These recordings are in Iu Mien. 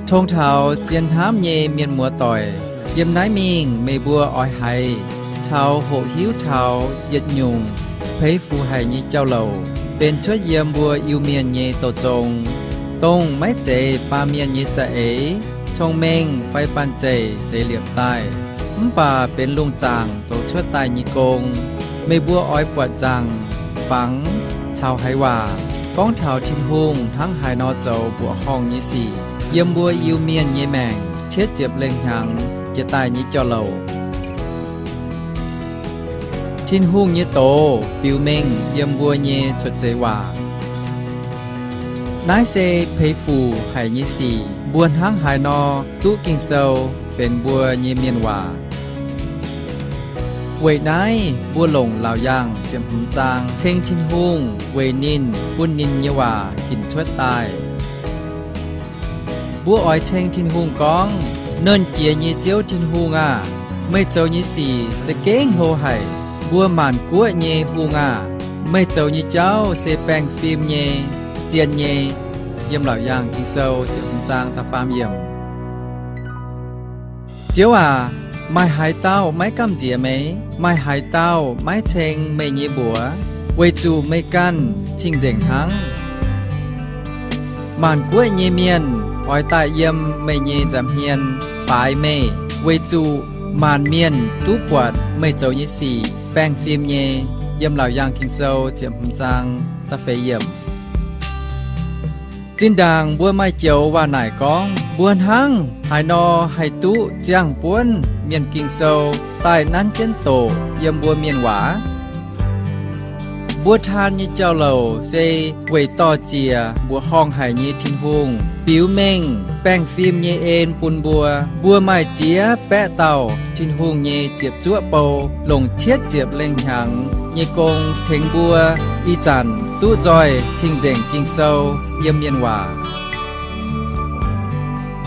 Tong taux zien hnamv nyei mienh muoz-doic, yiem naaiv mingh meih mbuo oix haiz caux hoqc hiuv taux yietc nyungc peix fuc haic nyei jauv-louc benx cuotv yiem mbuo Iu-Mienh nyei douh zong, dongh maiv zeiz baamh mienh nyei za'eix, cong-mengh fai banh zeic zeix liepc daaih, mv baac benx lungh zaangc zoux cuotv daaih nyei gong. Meih mbuo oix buatc nzaangc, fangx caux haiz waac gorngv taux Tin-Hungh hnangv haaix nor zoux mbuoqc horngh nyei sic yiem mbuo Iu-Mienh nyei maengc cietv ziepc lengh hnyangx jiex daaih nyei jauv-louc. Tin-Hungh nyei doz biux mengh yiem mbuo nyei cuotv seix waac. Naaiv se peix fuc haic nyei sic mbuo hnangv haaix nor duqv Ging-Sou benx mbuo nyei mienh waac. Weic naaiv mbuo longc Laauc Yaangh ziepc hmz zaang ceng Tin-Hungh weic ninh bun ninh nyei waac hinc cuotv daaih. Mbuo oix ceng Tin-Hungh gorngv, Nernh Jiex nyei Ziouv Tin-Hungh aah! Meih zoux nyei sic za'gengh hlo haic. Mbuo maanc guoqv nyei Hungh aah! Meih zoux nyei jauv se baengh fim nyei, zien nyei. Yiem Laauc Yaangh Ging-Sou ziepc hmz zaang da'faam yiemc. Ziouv aac, maaih haaix dauh maiv gamh nziex meih? Maaih haaix dauh maiv ceng meih nyei mbuox? Weic zuqc meih ganh cing-nzengc hnangv. Maanc guoqv nyei mienh oix daaih yiem meih nyei nza'hmien baaix meih, weic zuqc maanc mienh duqv buatc meih zoux nyei sic baengh fim nyei. Yiem Laauc Yaangh Ging-Sou ziepc hmz zaang da'feix yiemc. Zinh ndaangc mbuo maaih joux waac naaic gorngv, mbuo hnangv haaix nor haih duqv ziangh buonv Mienh Ging-Sou daaih nanv jienv doqc yiem mbuo mienh waac? Mbuo taan nyei jauv-louc se weic dorh ziec mbuoqc horngh haic nyei Tin-Hungh biux mengh baengh fim nyei en bun mbuo. Mbuo maaih ziex baeqv dauh Tin-Hungh nyei ziepc zuoqv bou longc cietv ziepc lengh hnyangx nyei gong tengx mbuo ih zanc duqv nzoih cing-nzengc Ging-Sou yiem mienh waac.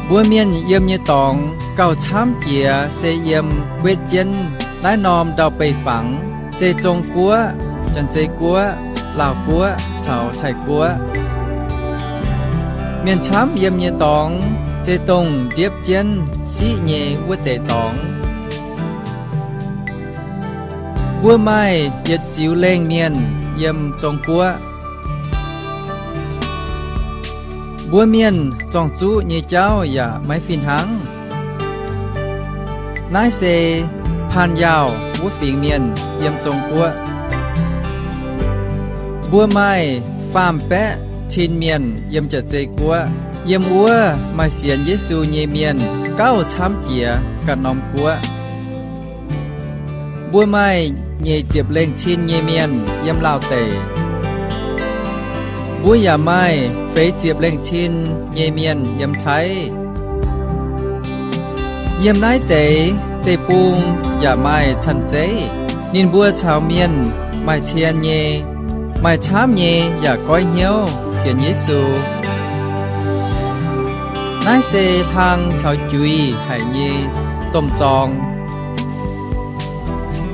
Mbuo mienh yiem nyei dorngx gauh camv jiex se yiem guetv jienv naaiv norm ndau-beih fangx, se Zong-Guoqv, Janx-Zei Guoqv, Laauh Guoqv caux Taiv-Guoqv. Mienh camv yiem nyei dorngx se dongh ndiepv jienv siqv nyei wuov deix dorngx. Mbuo maaih yietc ziux lengh mienh yiem Zong-Guoqv. Mbuo mienh zorng-zuqv nyei jauv yaac maiv fih hnangv. Naaiv se Paan Yaauh wuov fingx mienh yiem Zong-Guoqv. Mbuo maaih faam-baeqv cin mienh yiem Janx-Zei Guoqv. Yiem wuov maaih sienx Yesu nyei mienh gauh camv jiex ganh norm guoqv. Mbuo maaih nyeic ziepc lengh cin nyei mienh yiem Laauh deic. Mbuo yaac maaih feix ziepc lengh cin nyei mienh yiem Taiv. Yiem naaiv deix deic-bung yaac maaih canh zeiv. Ninh mbuo caux mienh maaih cien nyei, maaih camv nyei yaac goiv hnyouv sienx Yesu. Naaiv se hlang caux juix haic nyei domh zorng,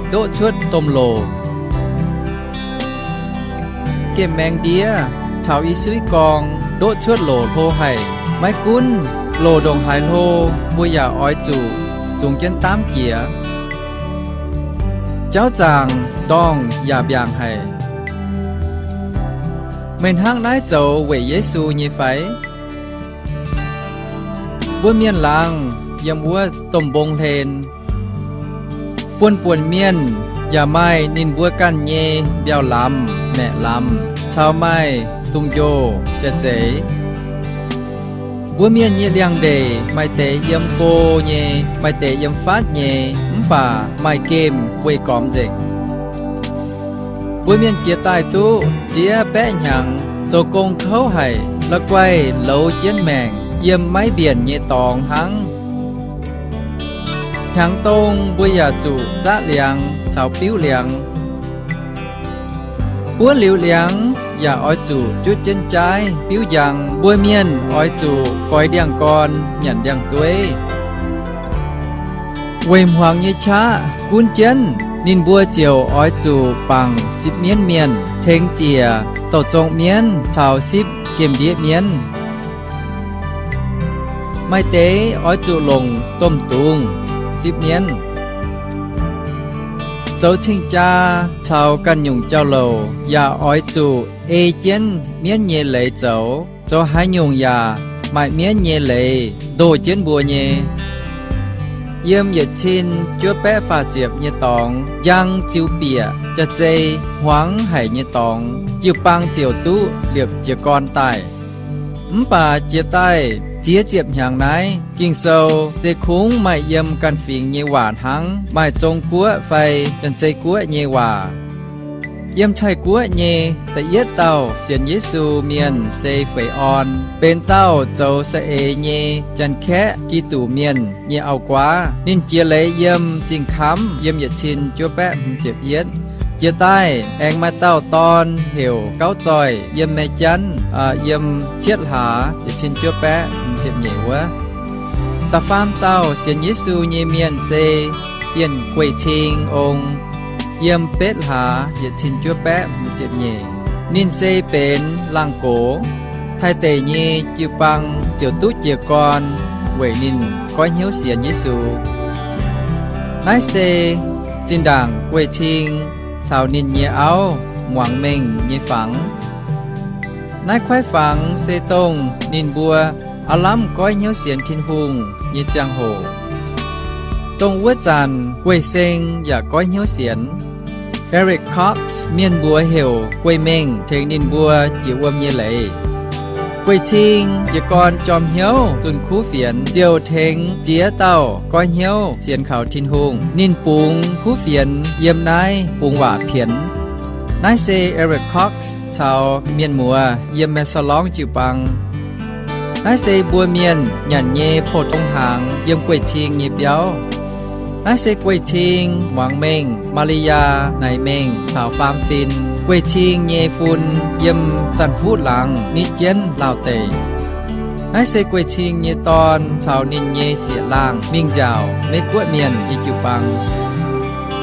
ndoqv cuotv domh loc. Gemh maengx ndiev taux i suiv gorng ndoqv cuotv loc hlo haic. Maiv gunv loc ndongc haaix hlo, mbuo yaac oix zuqc zungx jienv daamv jiex. Jauv zaangc ndorngh yaac mbiaangc haic. Meih hnangv naaiv zoux weic Yesu nyei fai? Mbuo mienh laangz yiem wuov domh mbong hlen. Buonv-buonc mienh yaac maaih ninh mbuo ganh nyei mbiauh lamz, maeqc lamz, caux maaih dungz-njoh jaax-zeiz. Mbuo mienh nyei liangx-ndeic maaih deix yiem go nyei, maaih deix yiem fatv nyei, mv baac maaih gemh weih gormx nzengc. Mbuo mienh jiex daaih duqv ziex baeqv hnyangx, zoux gong kouv haic, la'guaih louz jienv maengc yiem maiv mbienc nyei dorngx hnangv. Hnyangx dong mbuo yaac zuqc nzaqv liangx caux biuv liangx. Buov liuz liangx yaac oix zuqc jutv jienv jaaiv biuv njang. Mbuo mienh oix zuqc goix ndiangx-gorn nyanc ndiangx-dueiv. Weic hmuangx nyei qaqv gunv jienv, ninh mbuo ziouc oix zuqc bangc sipv mienv mienh tengx ziec douh zong mienv caux sipv gemh ndiev mienv. Maaih deix oix zuqc longc domh dungz sipv mienv. Zoux cing-jaa caux ganh nyungc jauv-louc yaac oix zuqc ei jienv mienv nyei leiz zoux. Zoux haaix nyungc yaac maaih mienv nyei leiz ndoh jienv mbuo nyei. Yiem yietc cin juov baeqv faah ziepc nyei dorngx njang ziux bieqc, jaax-zei hmuangx haic nyei dorngx, jiu-baang ziouc duqv liepc jiez gorn daaih. Mv baac jiex daaih ziex ziepc hnyangx naaiv, Ging-Sou se kungx maaih yiem ganh fingx nyei waac hnangv, maaih Zong-Guoqv fai Janx-Zei Guoqv nyei waac. Yiem Taiv-Guoqv nyei da'yietv dauh sienx Yesu mienh se Feix Orn, benx dauh zoux saeng-eix nyei Janx-Kaeqv Giduc Mienh nyei auv-guaav. Ninh jiex leiz yiem zingh kamv yiem yietc cin juov baeqv hmz ziepc yietv. Jiex daaih aengx maaih dauh dorn heuc Gauv Zoih yiem Mae Janv, yiem cietv hlaax yietc cin juov baeqv hmz ziepc nyeic wuov. Da'faam dauh sienx Yesu nyei mienh se Bienh Guei-Cing Ong, yiem betv hlaax yietc cin juov baeqv hmz ziepc nyeic. Ninh se benx laangh gox. Taiv deic nyei jiu-baang ziouc duqv jiez gorn weic ninh goiv hnyouv sienx Yesu. Naaiv se zinh ndaangc Guei-Cing caux ninh nyei auv muangx mengh nyei fangx. Naaiv kuaaiv fangx se dongh ninh mbuo aav lamh goiv hnyouv sienx Tin-Hungh nyei ziangh hoc. Dongh wuov zanc Guei-Seng yaac goiv hnyouv sienx. Eric Cox, mienh mbuox heuc Guei-Mengh, tengx ninh mbuo jiex wuom nyei leiz. Guei-Cing jiez gorn jorm hnyouv zunh kuv fienx ziouc tengx ziex dauh goiv hnyouv sienx kaux Tin-Hungh. Ninh bungx kuv fienx yiem naaiv bungx waac pienx. Naaiv se Eric Cox caux mienh muoz yiem Mae Saa Lorngv jiu-baang. Naaiv se mbuo mienh nyanc nyei pou-tong hnaangx yiem Guei-Cing nyei biauv. Naaiv se Guei-Cing muangx mengh Maa^li^yaa, Naaic Mengh caux Faam Fin, Guei-Cing nyei fun, yiem Zanh Fuqv Laangz nitv jienv Laauh deic. Naaiv se Guei-Cing nyei dorn caux ninh nyei sieqv-laangh mingh nziaauc Meiv-Guoqv mienh nyei jiu-baang.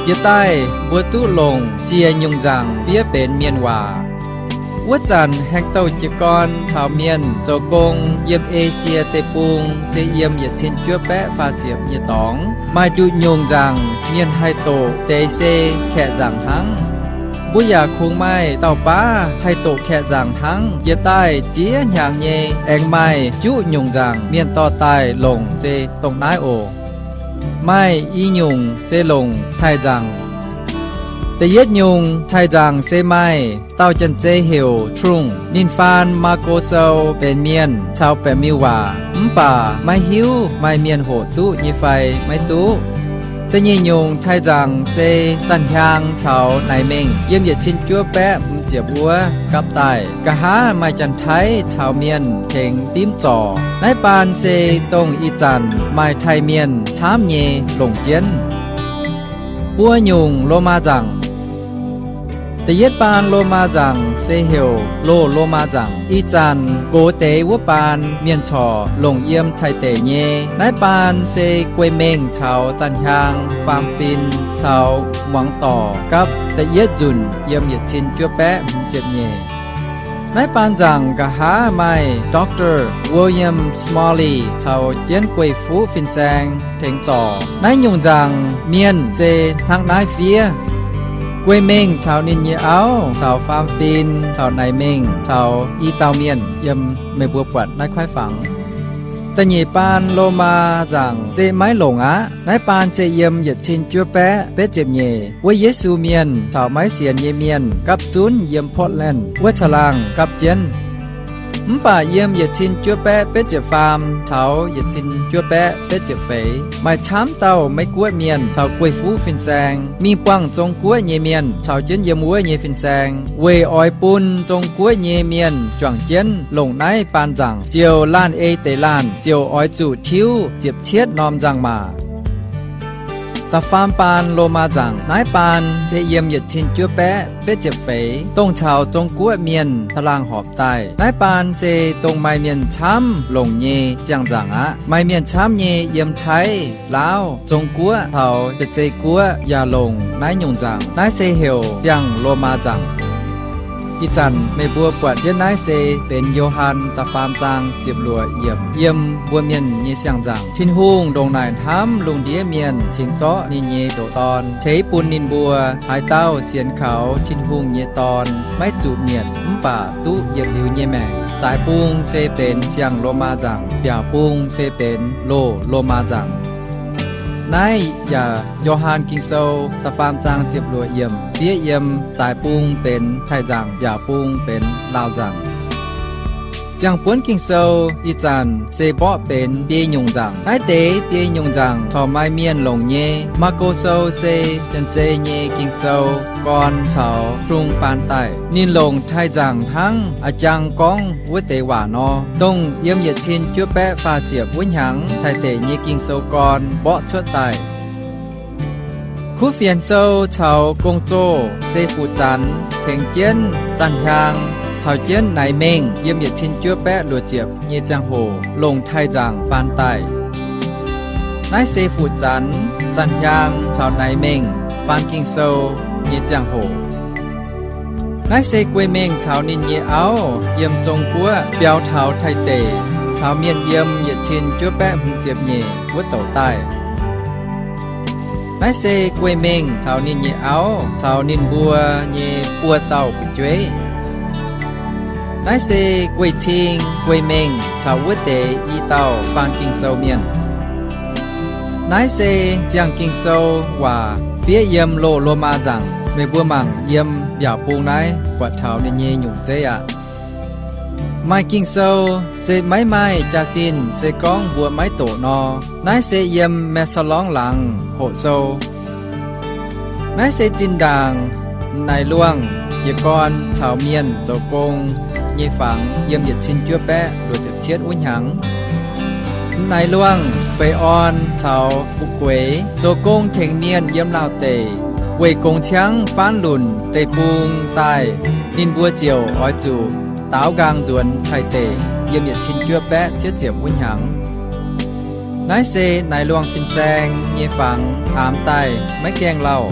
Jiex daaih mbuo duqv longc sie nyungc nzaangc fiev benx mienh waac. Wuov zanc haengh douh jiez gorn caux mienh zoux gong yiem Esie Deic-Bung se yiem yietc cin juov baeqv faah ziepc nyei dorngx. Maaih nduqc nyungc nzaangc mienh haih doqc deix se kaeqv nzaangc hnangv. Mbuo yaac kungx maaih dauh baav haih doqc kaeqv nzaangc hnangv. Jiex daaih ziex hnyangx nyei aengx maaih juqv nyungc nzaangc mienh dorh daaih longc se dongh naaiv oc. Maaih i nyungc se longc taaih nzaangc. Da'yietv nyungc taaih nzaangc se maaih dauh janx-zei heuc Trung. Ninh faan Maako Sou benx mienh caux baeqc miuc waac, mv baac maiv hiuv maaih mienh hoqc duqv nyei fai maiv duqv. Da'nyeic nyungc taaih nzaangc se Zanh Hiaang caux Naaic Mengh yiem yietc cin juov baeqv hmz ziepc wuov gapv daaih. Nqa'haav maaih Janx-Taiv caux mienh tengx dimv zorc. Naaiv baan se dongh ih zanc maaih taaih mienh camv nyei longc jienv. Buo nyungc Lomaa nzaangc. Da'yietv baan Lomaa nzaangc se heuc Loz-Lomaa nzaangc. Ih zanc gox deix wuov baan mienh corc longc yiem Taiv deic nyei. Naaiv baan se Guei Mengh caux Zanh Hiaang, Faam Fin caux Muangx Dorc gapv da'yietv nzunc yiem yietc cin juov baeqv hmz ziepc nyeic. Naaiv baan nzaangc nqa'haav maaih Doctor William Smalley caux jienv Guei Fuqv Fin-Saeng tengx zorc. Naaiv nyungc nzaangc mienh se hnangv naaiv fiev. Guei Mengh caux ninh nyei auv caux Faam Fin caux Naaic Mengh caux i dauh mienh yiem meih mbuo buatc naaiv kuaaiv fangx. Da'nyeic baan Lomaa nzaangc se maiv longc aqv. Naaiv baan se yiem yietc cin juov baeqv betv ziepc nyeic wuov Yesu Mienh caux maiv sienx nyei mienh gapv zunv yiem Portland wuov caangh laangh gapv jienv. Mv baac yiem yietc cin juov baeqv betv ziepc faam caux yietc cin juov baeqv betv ziepc feix maaih camv dauh Meiv-Guoqv mienh caux Guei Fuqv Fin-Saeng mingh buangh Zong-Guoqv nyei mienh caux jienv yiem wuov nyei fin-saeng. Weic oix bun Zong-Guoqv nyei mienh juangc jienv longc naaiv baan nzaangc, ziouc laanh ei deix laanh ziouc oix zuqc tiuv ziepc cietv norm nzangc-maac. Da'faam baan Lomaa nzaangc. Naaiv baan se yiem yietc cin juov baeqv betv ziepc feix dongh caux Zong-Guoqv mienh caangh laangh horpc daaih. Naaiv baan se dongh maaih mienh camv longc nyei ziangh nzaangc aqv. Maaih mienh camv nyei yiem Taiv, Laauv, Zong-Guoqv caux Deic-Zei-Guoqv yaac longc naaiv nyungc nzaangc. Naaiv se heuc Ziangh Lomaa Nzaangc. Ih zanc meih mbuo buatc jienv naaiv se benx Yo^han da'faam zaang ziepc luoqc yiemc yiem mbuo mienh nyei siang-nzangc. Tin-Hungh ndongc naaic hnamv lungh ndiev mienh cingx zorqv ninh nyei ndoqc Dorn ceix bun ninh mbuo. Haaix dauh sienx kaux Tin-Hungh nyei Dorn maiv zuqc mietc mv baac duqv yietc liuz nyei maengc. Zaaix bung se benx siang-Lomaa nzangc, mbiaauc bung se benx loz-Lomaa nzangc. Naaiv yaac Yo^han Ging-Sou da'faam zaang ziepc luoqc yiemc fiev yiem, zaaix bung benx taaih nzangc, mbiaauc bung benx laauh nzangc. Ziangh buonv Ging-Sou ih zanc se mborqv benx biei nyungc nzangc. Naaiv deix biei nyungc nzangc corc maaih mienh longc nyei. Maako Sou se Janx-Zei nyei Ging-Sou gorn caux sung faan daaih. Ninh longc taaih nzangc hnangv a'jang gorngv wuov deix waac nor, dongh yiem yietc cin juov baeqv faah ziepc wuov hnyangx Taiv deic nyei Ging-Sou gorn mborqv cuotv daaih. Kuv fienx sou caux gong-zoh se Fuqv Zanx tengx jienv Zanh Hiaang caux jienv Naaiv Mengh yiem yietc cin juov baeqv luoqc ziepc nyei ziangh hoc longc taaih nzangc faan daaih. Naaiv se Fuqv Zanx, Zanh Hiaang caux Naaiv Mengh faan Ging-Sou nyei ziangh hoc. Naaiv se Guei Mengh caux ninh nyei auv yiem Zong Guoqv biaux taux Taiv deic caux mienh yiem yietc cin juov baeqv hmz ziepc nyeic wuov douc daaih. Naaiv se Guei Mengh caux ninh nyei auv caux ninh mbuo nyei buo dauh fu'jueiv. Naaiv se Guei Cing, Guei Mengh caux wuov deix i dauh faan Ging-Sou mienh. Naaiv se ziangh Ging-Sou waac fiev yiem loz-Lomaa nzangc. Meih mbuo mangc yiem mbiaauc bung naaiv buatc taux ninh nyei nyungc zeiv aqv. Maaih Ging-Sou se maiv maaih jaax-zinh se gorngv mbuo maiv doqc nor. Naaiv se yiem Maesalongv Laangz hoqc sou. Naaiv se zinh ndaangc M'Naaiv Luangh jiez gorn caux mienh zoux gong nyei fangx yiem yietc cin juov baeqv luoqc ziepc cietv wuov hnyangx. M'Naaiv Luangh, Feix Orn caux Fu'jueiv zoux gong tengx mienh yiem lauh deic. Weic gongx ciangv faanv lunc deic-bung daaih, ninh mbuo ziouc oix zuqc daaux nqaang nzuonx Taiv deic yiem yietc cin juov baeqv cietv ziepc wuov hnyangx. Naaiv se M'Naaiv Luangh fin-saeng nyei fangx aamx daaih maiv gaengh lauh.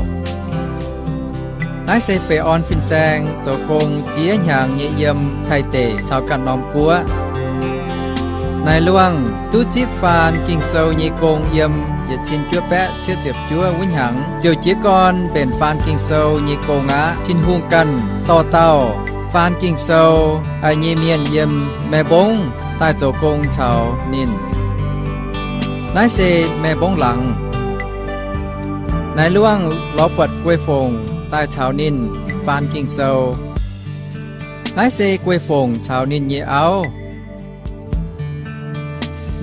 Naaiv se Feix Orn fin-saeng zoux gong ziex hnyangx nyei yiem Taiv deic caux ganh norm guoqv. M'Naaiv Luangh duqv zipv faan Ging-Sou nyei gong yiem yietc cin juov baeqv cietv ziepc juov wuov hnyangx ziouc jiez gorn mbenc faan Ging-Sou nyei gong aqv. Tin-Hungh ganh dorh dauh faan Ging-Sou nyei mienh yiem Mae Mbongv daaih zoux gong caux ninh. Naaiv se Mae Mbongv Laangz. M'Naaiv Luangh lorz buatc Guei Fongc daaih caux ninh faan Ging-Sou. Naaiv se Guei Fongc caux ninh nyei auv.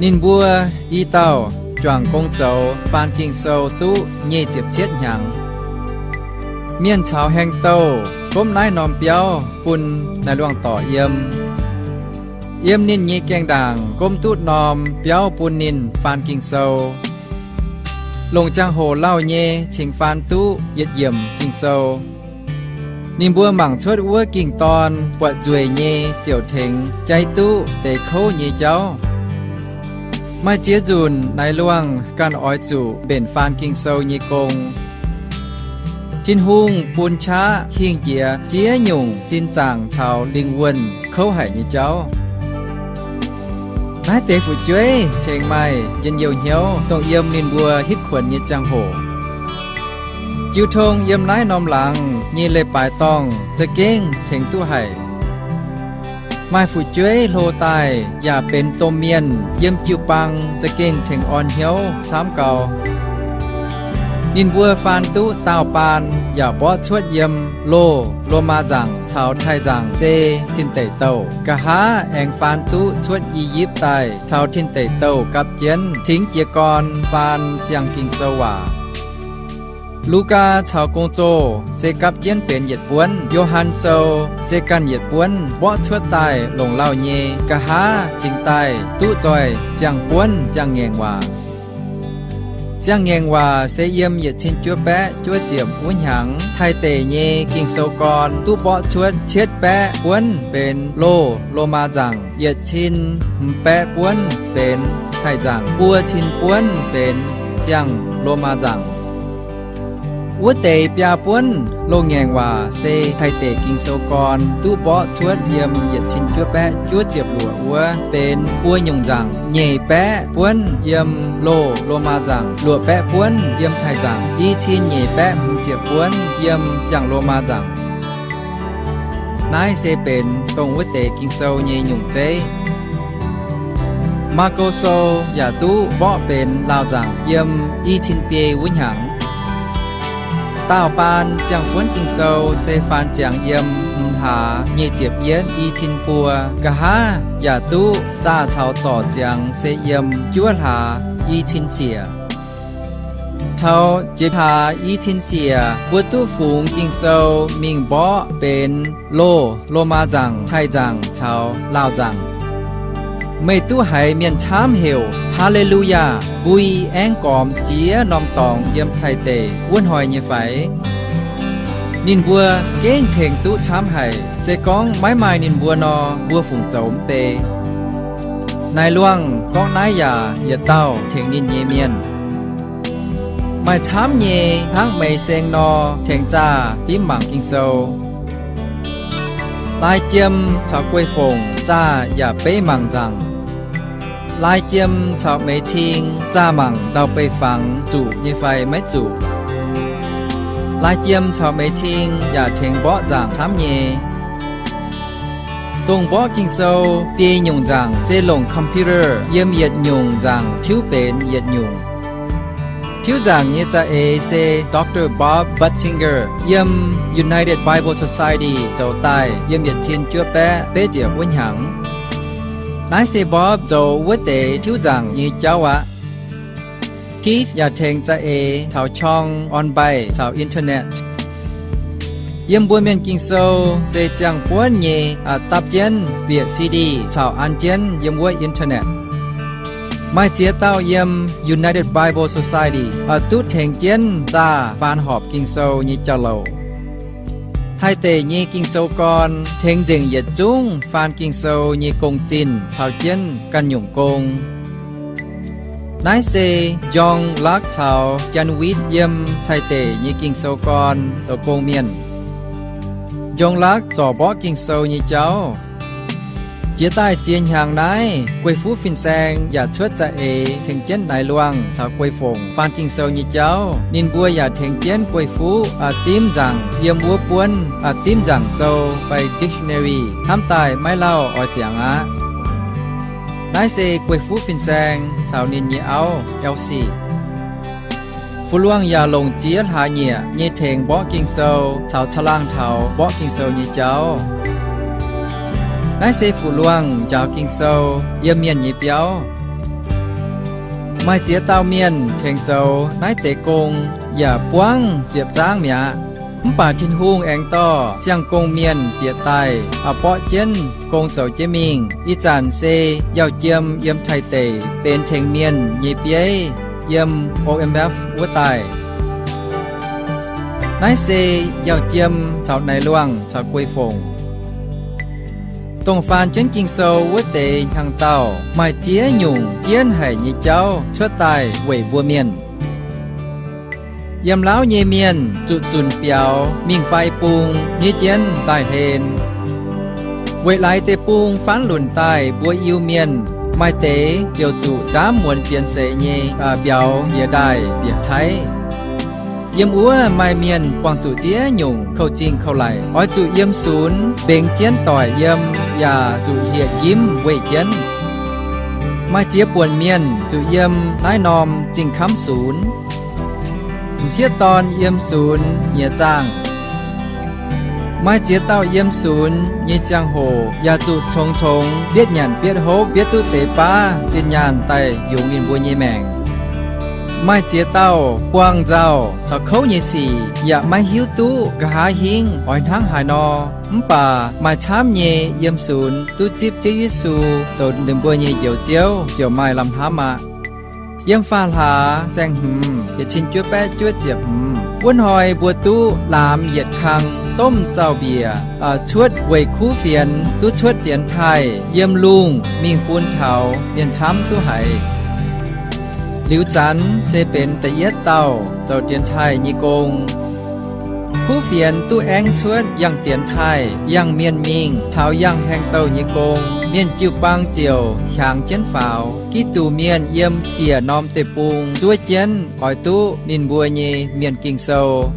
Ninh mbuo i dauh juangc gong zoux faan Ging-Sou duqv nyic ziepc cietv hnyangx. Mienh caux haengh douh gomv naaiv norm biauv bun M'Naaiv Luangh dorc yiem. Yiem ninh nyei gaengh ndaangc gomv duqv norm biauv bun ninh faan Ging-Sou. Longc ziangh hoc lauh nyei cingx faan duqv yietc yiemc Ging-Sou. Ninh mbuo mangc cuotv wuov Ging-Dorn buatc nzueic nyei ziouc tengx jaiv duqv deix kouv nyei jauv. Maaih ziex nzunc M'Naaiv Luangh ganh oix zuqc mbenc faan Ging-Sou nyei gong. Tin-Hungh bun qaqv hingh jiex ziex nyungc sin zaangc caux lingh wuonh kouv haic nyei jauv. Naaiv deix fu'jueiv tengx maaih njien-youh hnyouv dongh yiem ninh mbuo hitv kuonx nyei ziangh hoc. Jiu tong yiem naaiv norm laangz nyei leiz-baaix dorngh za'gengh tengx duqv haic. Maaih fu'jueiv hlo daaih yaac benx domh mienh yiem jiu-baang za'gengh tengx orn hnyouv camv gau. Ninh mbuo faan duqv daauh baan yaac mborqv cuotv yiem loz, Lomaa nzangc caux Taiv nzangc se Tin Deic Douh. Nqa'haav aengx faan duqv cuotv I^yipv daaih caux Tin Deic Douh gapv jienv cingx jiez gorn faan Siang-Ging Sou waac. Lugaa caux Gong-Zoh se gapv jienv benx yietc buonv. Yo^han Sou se ganh yietc buonv mborqv cuotv daaih longc lauh nyei. Nqa'haav cingx daaih duqv zoih ziangh buonv Siang-Ngaengc Waac. Siang-Ngaengc Waac se yiem yietc cin juov baeqv juov ziepc wuov hnyangx, Taiv deic nyei Ging-Sou gorn duqv mborqv cuotv cietv baeqv buonv benx loz, Lomaa nzangc, yietc cin hmz baeqv buonv benx Taiv nzangc, buo cin buonv benx Siang-Lomaa nzangc. Wuov deix biaa buonv loz-ngaengc waac se Taiv deic Ging-Sou gorn duqv mborqv cuotv yiem yietc cin juov baeqv juov ziepc luoqc wuov benx buo nyungc nzaangc nyeic baeqv buonv yiem loz Lomaa nzaangc, luoqc baeqv buonv yiem Taiv nzaangc, i cin nyeic baeqv hmz ziepc buonv yiem siang-Lomaa nzaangc. Naaiv se benx dongh wuov deix Ging-Sou nyei nyungc zeiv. Maako Sou yaac duqv mborqv benx Laauh nzaangc yiem i cin biei wuov hnyangx. Daauh baan ziangh buonv Ging-Sou se faan ziangx yiem m'hlaax nyic ziepc yietv i cin buo. Nqa'haav yaac duqv zaah caux zorc ziangx se yiem juov hlaax i cin siec. Taux jiex hlaax i cin siec mbuo duqv fungx Ging-Sou mingh mborqv benx loz Lomaa nzaangc, Taiv nzaangc caux Laauh nzaangc. Meih duqv haiz mienh camv heuc Haa^le^lu^yaa, mbui aengv gormx jiex norm dorngx yiem Taiv deic wuov hnoi nyei fai? Ninh mbuo gengh tengx duqv camv haic. Se gorngv maiv maaih ninh mbuo nor, mbuo fungc zoux mv bei. Naaiv luangh gorngv naaiv yaac yietc dauh tengx ninh nyei mienh. Maaih camv nyei hnangv Meix Seng nor tengx zaah dimv mangc Ging-Sou. Lai Jiem caux Guei Fongc zaah yaac beiv mangc nzaangc. Lai Jiem caux Meix Cing zaah mangc ndau-beih fangx zuqc nyei fai maiv zuqc. Lai Jiem caux Meix Cing yaac tengx mborqv nzaangc camv nyei. Dongh mborqv Ging-Sou biei nyungc nzaangc se longc computer yiem yietc nyungc nzaangc tiuv benx yietc nyungc. Tiuv nzaangc nyei za'eix se Doctor Bob Butsinger yiem United Bible Society zoux daaih yiem yietc cin juov baeqv betv ziepc wuov hnyangx. Naaiv se Bob zoux wuov deix tiuv nzaangc nyei jauv aqv. Keith yaac tengx za'eix caux qorng on-baih caux internet. Yiem mbuo Mienh Ging-Sou se ziangh buonv nyei dapv jienv bieqc C D caux an jienv yiem wuov internet. Maaih ziex dauh yiem United Bible Society duqv tengx jienv zaah faan horpc Ging-Sou nyei jauv-louc. Taiv deic nyei Ging-Sou gorn tengx nzengc yietc zungv faan Ging-Sou nyei gong-zinh caux jienv ganh nyungc gong. Naaiv se John Laak caux Jan Wit yiem Taiv deic nyei Ging-Sou gorn zoux gong mienh. John Laak zorc mborqv Ging-Sou nyei jauv. Jiex daaih ziex hnyangx naaiv, Guei-Fuqv Fin-Saeng yaac cuotv za'eix tengx jienv Naaiv Luangh caux Guei Fongc faan Ging-Sou nyei jauv. Ninh mbuo yaac tengx jienv Guei-Fuqv dimv nzaangc yiem wuov buonv dimv nzaangc sou fai dictionary hnamv daaih maiv lauh oix ziangx aqv. Naaiv se Guei-Fuqv Fin-Saeng caux ninh nyei auv, Elsie. Fu Luangh yaac longc ziex hlaax nyieqc nyei tengx mborqv Ging-Sou caux caangh laangh taux mborqv Ging-Sou nyei jauv. Naaiv se Fu Luangh njaaux Ging-Sou yiem mienh nyei biauv. Maaih ziex dauh mienh tengx zoux naaiv deix gong yaac buangv ziepc zaangv mi'aqv. Mv baac Tin-Hungh aengx dorh siang-gong mienh bieqc daaih mborqv jienv gong zoux jienv mingh. Ih zanc se Yauh Jiem yiem Taiv deic benx tengx mienh nyei bieiv yiem O M F wuov daaih. Naaiv se Yauh Jiem caux Naaiv Luangh caux Guei Fongc. Dongh faan jienv Ging-Sou wuov deix hnyangx-daauh maaih ziex nyungc jienv haic nyei jauv cuotv daaih weic mbuo mienh. Yiem lauv nyei mienh zuqc zunc biaux mingh fai bung nyei jienv daaih hlen. Weic laaix deic-bung faanv lunc daaih mbuo Iu-Mienh, maaih deix ziouc zuqc ndaamv muonz bienx seix nyei biaux jiex ndaaih bieqc taiv. Yiem wuov maaih mienh buangh zuqc ziex nyungc kouv-zingh kouv-laic, oix zuqc yiem sunx mbengx jienv doic yiem yaac zuqc hlieqv-njimv weih jienv. Maaih ziex buonc mienh zuqc yiem naaiv norm zingh kamv sunx. M'sieqv dorn yiem sunx nyiex zaangh. Maaih ziex dauh yiem sunx nyei ziangh hoc yaac zuqc congx-congx mbietv nyanc mbietv hopv mbietv duqv deix baav zinh nyaanh daaih yungz ninh mbuo nyei maengc. Maaih ziex dauh buangh nzauh caux kouv nyei sic yaac maiv hiuv duqv nqa'haav hingv oix hnangv haaix nor. Mv baac maaih camv nyei yiem sunx duqv zipv Ziouv Yesu zoux ninh mbuo nyei Njoux Ziouv ziouc maaih lamh hnamv aqv. Yiem faam hlaax saeng-hmz yietc cin juov baeqv juov ziepc hmz wuov hnoi mbuo duqv laamx yietc kang domh zaux-mbiec cuotv weic kuv fienx duqv cuotv dienx taaih yiem lungh mingh bun taux mienh camv duqv haiz. Liuz zanx se benx da'yietv dauh zoux dienx taaih nyei gong. Kuv fienx duqv aengv cuotv yangh dienx taaih, yangh mienh mingh caux yangh haengh douh nyei gong. Mienh jiu-baang ziouc hiaangx jienv faaux. Giduc mienh yiem siec norm deic-bung zuov jienv oix duqv ninh mbuo nyei Mienh Ging-Sou.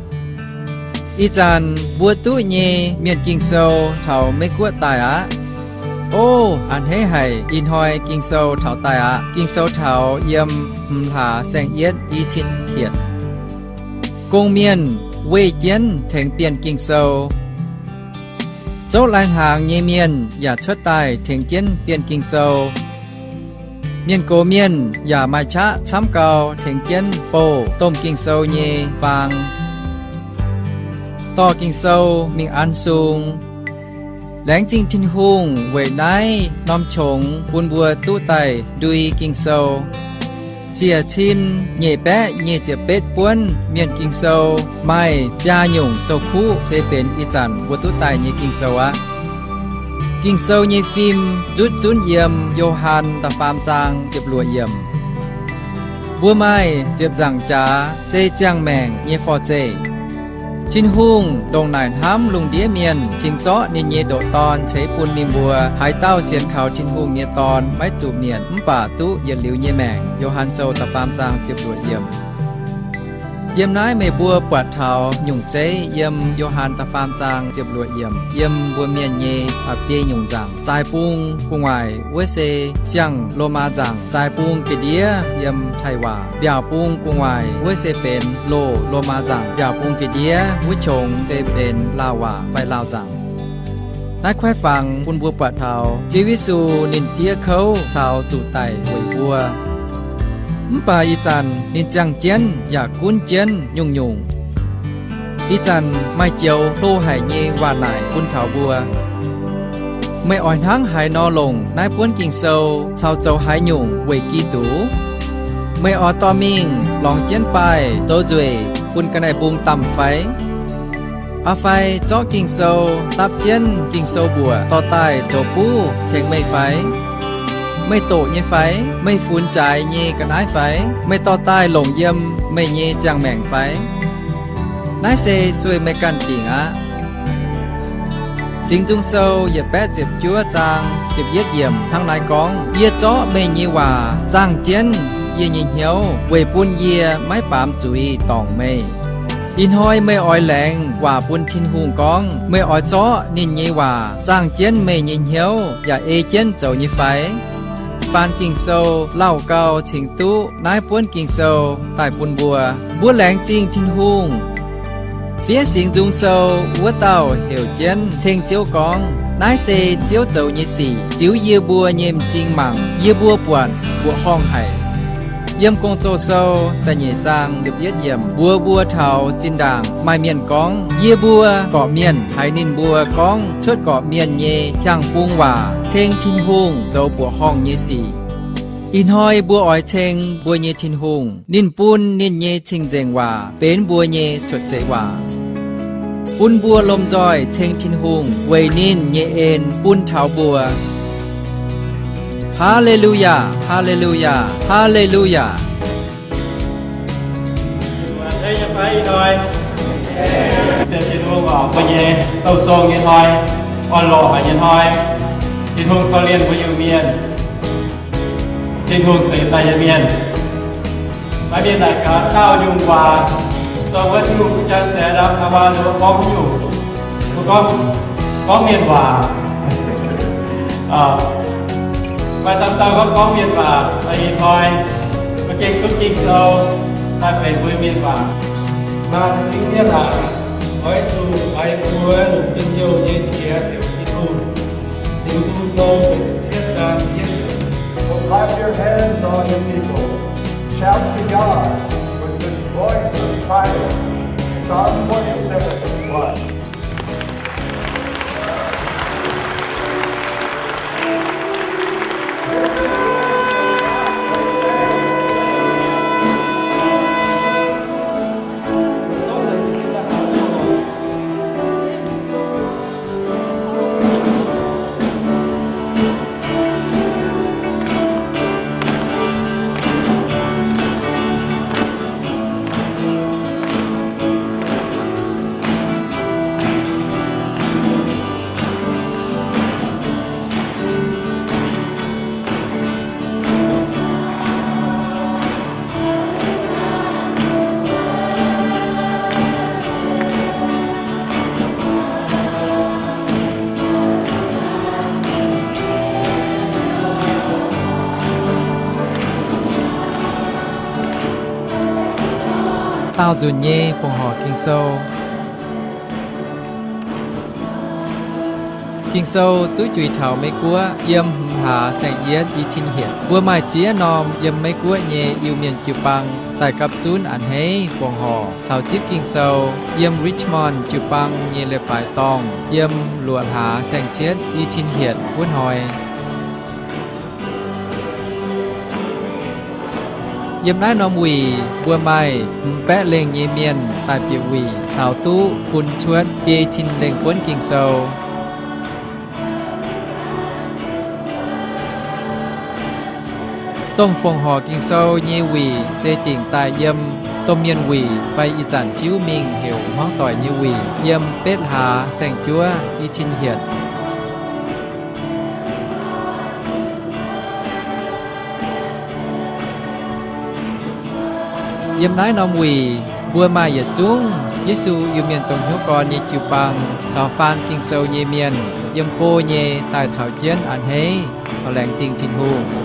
Ih zanc mbuo duqv nyei Mienh Ging-Sou taux Meiv-Guoqv daaih aqv. Ov, a'hneiv haic, ih hnoi Ging-Sou taux daaih aqv. Ging-Sou taux yiem hmz hlaax saeng-yietv i cin yietc. Gong-mienh weih jienv tengx Bienh Ging-Sou. Zouv lai-hnaangx nyei mienh yaac cuotv daaih tengx jienv Bienh Ging-Sou. Mienh gox mienh yaac maaih qaqv camv gau tengx jienv bouh domh Ging-Sou nyei faang, dorh Ging-Sou mingh an sung. Laengz zingh Tin-Hungh weic naaiv norm qongx bun mbuo duqv daaih ndui Ging-Sou. Siec cin nyeic baeqv nyic ziepc betv buonv Mienh Ging-Sou maaih biaa nyungc sou-kuqv se benx ih zanc mbuo duqv daaih nyei Ging-Sou aqv. Ging-Sou nyei fim nzutv zunv yiem Yo^han da'faam zaang ziepc luoqc yiemc. Mbuo maaih ziepc nzaangc jaax se ziangh maengc nyei forv-zeih. Tin-Hungh ndongc naaic hnamv lungh ndiev mienh cingx zorqv ninh nyei ndoqc Dorn ceix bun ninh mbuo. Haaix dauh sienx kaux Tin-Hungh nyei Dorn maiv zuqc mietc, mv baac duqv yietc liuz nyei maengc. Yo^han Sou da'faam zaang ziepc luoqc yiemc. Yiem naaiv meih mbuo buatc taux nyungc zeiv yiem Yo^han da'faam zaang ziepc luoqc yiemc yiem mbuo mienh nyei biei nyungc nzaangc. Zaaix bung gu'nguaaic wuov se siang-Lomaa nzaangc. Zaaix bung ga'ndiev yiem Taiv waac. Mbiaauc bung gu'nguaaic wuov se benx loz Lomaa nzaangc. Mbiaauc bung ga'ndiev wuov qongx se benx Laauv waac fai Laauv nzaangc. Naaiv kuaaiv fangx bun mbuo buatc taux Ziouv Yesu ninh diev kouv caux zuqc daic weic mbuo. Mv baac ih zanc ninh ziangh jienv yaac gunv jienv nyungc-nyungc. Ih zanc maaih joux hlo haic nyei waac naaic bun taux mbuo. Meih oix hnangv haaix nor longc naaiv buonv Ging-Sou caux zoux haaix nyungc weic Giduc? Meih oix dorh mingh lorngx jienv baaih zoux nzueic bun ga'naaiv-mbung damh fai? Aa fai zorqv Ging-Sou dapv jienv Ging-Sou mbuoqc dorh daaih zoux buv tengx meih fai? Meih doqc nyei fai? Meih funx jaaix nyei ga'naaiv fai? Meih dorh daaih longc yiem meih nyei ziangh maengc fai? Naaiv se sueih meih ganh dingc aqv. Singx Nzung Sou yietc baeqv ziepc juov zaang ziepc yietv yiemc hnangv naaiv gorngv, Yie zorqv meih nyei waac zaangh jienv yie nyei hnyouv weic bun yie maiv baamz zuiz dorngc meih. Ih hnoi meih oix laengz waac bun Tin-Hungh gorngv, meih oix zorqv ninh nyei waac zaangh jienv meih nyei hnyouv yaac ei jienv zoux nyei fai? Faan Ging-Sou lauh gau cingx duqv naaiv buonv Ging-Sou daaih bun mbuo. Mbuo laengz zingh Tin-Hungh. Fiev Singx Nzung Sou wuov dauh heuc jienv ceng Ziouv gorngv, naaiv se Ziouv zoux nyei sic, ziux yie mbuo nyei m'zing mangc, yie mbuo buatc mbuoqc horngh haic. Yiem Gong-Zoh Sou da'nyeic zaang ziepc yietv yiemc mbuox mbuo taux zinh ndaangc maaih mienh gorngv, yie mbuo gorqv-mienh haiz ninh mbuo gorngv cuotv gorqv-mienh nyei hiang bung waac ceng Tin-Hungh zoux mbuoqc horngh nyei sic. Ih hnoi mbuo oix ceng mbuo nyei Tin-Hungh. Ninh bun ninh nyei cing-nzengc waac benx mbuo nyei cuotv seix waac. Bun mbuo lomh nzoih ceng Tin-Hungh weic ninh nyei en bun taux mbuo. Haa^le^lu^yaa, haa^le^lu^yaa, haa^le^lu^yaa. Ih hnoi, Tin-Hungh oix mbuo nyei douh zong nyei hnoi, orn-lorqc haic nyei hnoi. Tin-Hungh korv-lienh mbuo Iu-Mienh. Tin-Hungh ceix daaih nyei mienh. Maiv mienh naaic gaax dauh nyungc waac, dongh wuov Tin-Hungh guh jaan ceix ndau hnangv waac nor gorngv nyungc, mbuo gorngv, gorngv mienh waac. Maaih camv dauh gorngv, gorngv mienh waac. Ih hnoi mbuo gengh duqv Ging-Sou daaih benx mbuo mienh waac. Maanc fingx mienh aac, oix zuqc oix mbuo longc njien-youh nyei qiex heuc Tin-Hungh. Singx Nzung Sou ziepc cietv zaang yietv yiemc. So clap your hands, all you peoples. Shout to God with the voice of triumph. Psalm forty-seven, one. Nauz nzunc nyei fongc horc Ging-Sou. Ging-Sou duqv juix taux Meiv Guoqv yiem hmz hlaax saeng-yietv i cin hietc, mbuo maaih ziex norm yiem Meiv Guoqv nyei Iu-Mienh jiu-baang daaih gapv zunv a'hneiv fongc horc caux zipv Ging-Sou yiem Richmond jiu-baang nyei leiz-baaix dorngh yiem luoqc hlaax saeng-cietv i cin hietc wuov hnoi. Yiem naaiv norm wuic mbuo maaih hmz baeqv lengh nyei mienh daaih bieqc wuic caux duqv bun cuotv biei cin lengh buonv Ging-Sou. Domh fongc horc Ging-Sou nyei wuic se dingc daaih yiem domh mienh wuic fai ih zanc jiuv mingh heuc hmuangv doic nyei wuic yiem betv hlaax saeng-juov i cin hietc. Yiem naaiv norm wuic mbuo maaih yietc zungv Yesu Iu-Mienh dongh hnyouv gorn nyei jiu-baang caux faan Ging-Sou nyei mienh yiem go nyei daaih caux jienv a'hneiv caux laengz zingh Tin-Hungh.